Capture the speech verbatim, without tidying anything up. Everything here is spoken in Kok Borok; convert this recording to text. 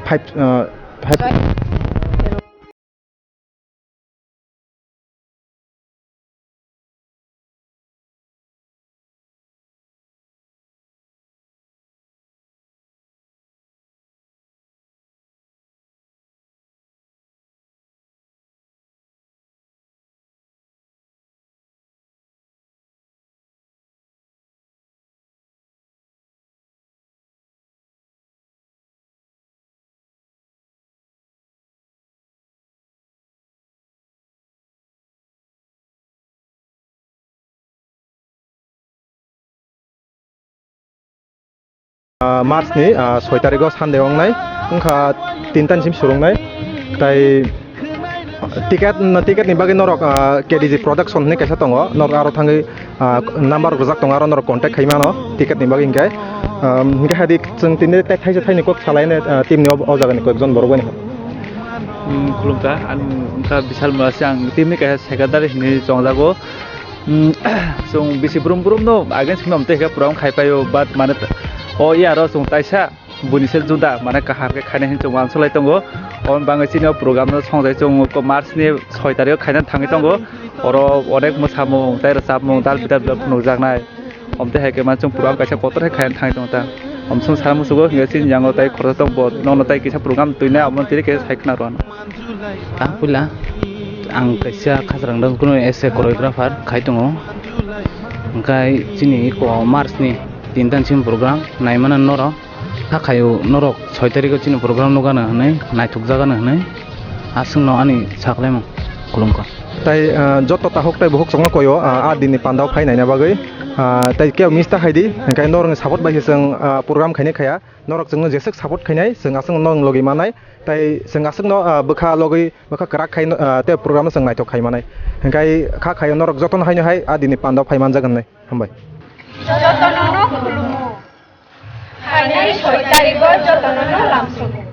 Five, uh, five. Ah, March ni, ah, soi tarikh o Sunday wngnai, wngkha tin ta ni sim surungnai. Tai ticket, ticket ni bagwi norok, ah, K D G Production hinwi kaisa tongo, norok aro thangwi, ah, number rwjak tongo, aro norok contact khai mano ticket ni bagwi hinkhe. Um, hinkhe hadi chwng tini tei thaisa thaini kok salai nai, ah, team ni o, o jaga ni kok jon borok bai. Hmm, khulumkha, ang wngkha Bishal Murasi, ang team ni kaisa secretary hinwi chongjago. Hmm, chwng bisi brum brum no against hinwi amtwi khe program khai paio, but mane o ya ro chwng taisa buini se juda mane kaham khe khaina hinwi chwng uansuk lai tongo. Oboni bagwi chini o program no songjai chwng March ni soi tarikh o khaina thangwi tongo. Oro onek mwsamung tei rwchapmung dal bidal phunukjaknai. Omtwi hai khe ma chwng program kaisa kotor khe khaina thangwi tongo ta. Omswng sara musugo hinkhe chini yango tai khoroksa tong bo nokno tai kisa program twinai omo tini khe sai khna rw ano. Ta puila ang kaisa khajrang dong kuno as a choreographer khai tongo. Hwnkhe chini ko March ni tin ta ni simi program naimano norok. Hakhaio norok soi tarikh o chini program nukgano hwnwi, naithokjakgano hwnwi, aswkno ani saklaimung khulumkha. Tai, ah, joto tahuk tai buhuk chwngno koyo, ah, a dinni pandao phai naina bagwi, ah, tai kebo miss ta khaidi, hwnkhe norokni support bai se chwng, ah, program khainai khaya, norok chwngno jeswk support khainai, chwng aswkno norokni logi mannai, tai chwng aswkno, ah, bwkha logwi, bwkha kwrak khai, ah, tei program no chwng naithok khai mannai, hwnkhe kha khaio norok jotono haino hai a dinni pandao phai manjak hwnwi. Hambai. Jotono no khulumo. Phainai soi tarigo jotono no lamsogo.